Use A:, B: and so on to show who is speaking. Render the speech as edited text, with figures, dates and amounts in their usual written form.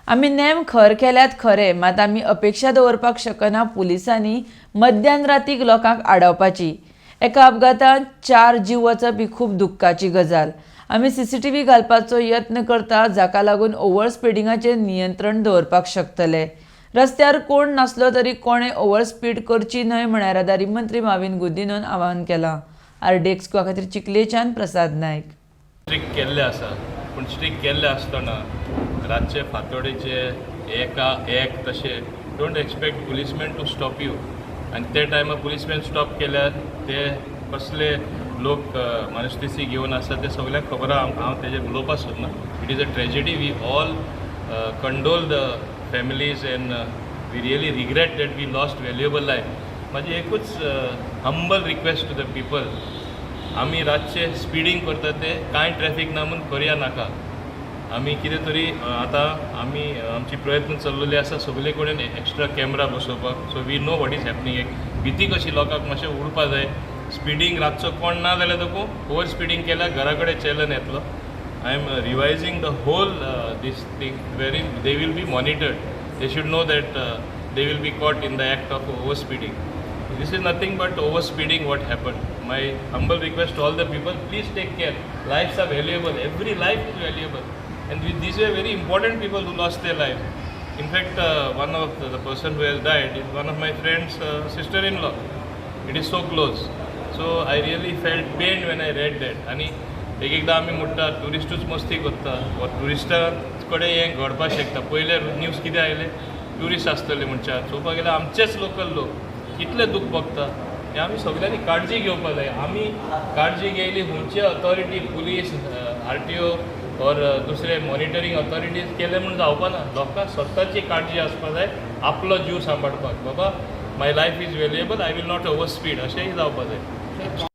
A: आमी नेम खर केल्यात खरे, मात आमी अपेक्षा दवरपाक शकना पुलिसांनी मध्यान रातीक लोकांक आडावपाची. एका अपघातांत चार जीव वचप ही खूब दुख्खाची गजाल. आमी सीसीटीव्ही घालपाचो यत्न करता, जाका लागून ओव्हर स्पिडिंगाचेर नियंत्रण दवरपाक शकतले. रस्त्यार कोण नासलो तरी कोणें ओव्हर स्पीड करची न्हय म्हण येरादारी मंत्री माविन गुदिन्होन आवाहन केलां. आरडीएक्स खातीर चिखलेच्यान प्रसाद नायक.
B: स्ट्रिक्ट केल्ले आसा, पूण स्ट्रिक्ट केल्ले आसतना रातचे फांतोडेचे एका एक तशें don't expect policeman to stop you. आनी ते टायमार पुलीसमॅन स्टॉप केल्यार ते कसले लोक मनस्थिती घेवन आसा ते सगल्यांक खबर आहा. हांव तेजेर उलोवपाक सोदना. It is a tragedy. We all condole the families and we really regret that we lost valuable life. म्हाजी एकूच humble request to the people, आमी रातचे स्पिडींग करता ते कांय ट्रॅफीक ना म्हूण करया नाका. आमी कितें तरी आतां आमी आमची प्रयत्न चल्लेले आसा सगळे कडेन एक्स्ट्रा कॅमरा बसोवपाक, so we know what is happening. एक भिती कशी लोकांक मातशें उरपा जाय. स्पिडींग रातचो कोण ना जाल्यार तकू ओवर स्पिडींग केल्यार घरा कडेन चेलन येतलो. I am revising the whole this thing wherein they will be monitored. They should know that they will be caught in the act of over speeding. This is nothing but over speeding what happened. My humble request to all the people, please take care. Lives are valuable. Every life is valuable. And these were very important people who lost their life. In fact, one of the person who has died is one of my friend's sister-in-law. It is so close. So I really felt pain when I read that. आनी एक एकदां आमी म्हणटा ट्युरिस्टूच मस्ती करता वा ट्युरिस्टा कडेन हें घडपाक शकता. पयले न्यूज कितें आयले, ट्युरिस्ट आसतले म्हणच्या. चोवपाक गेल्यार आमचेच लोकल लोक कितले दूख भोगता हें आमी सगल्यांनी काळजी घेवपाक जाय. आमी काळजी घेयली, खंयचे ऑथॉरिटी, पुलीस, आरटीओ ऑर दुसरे मॉनिटरींग ऑथॉरिटीज केले म्हूण जावपा ना. लोकांक स्वताची काळजी आसपा जाय आपलो जीव सांबाळपाक. बाबा, my life is valuable, I will not over speed, अशेंय जावपा जाय.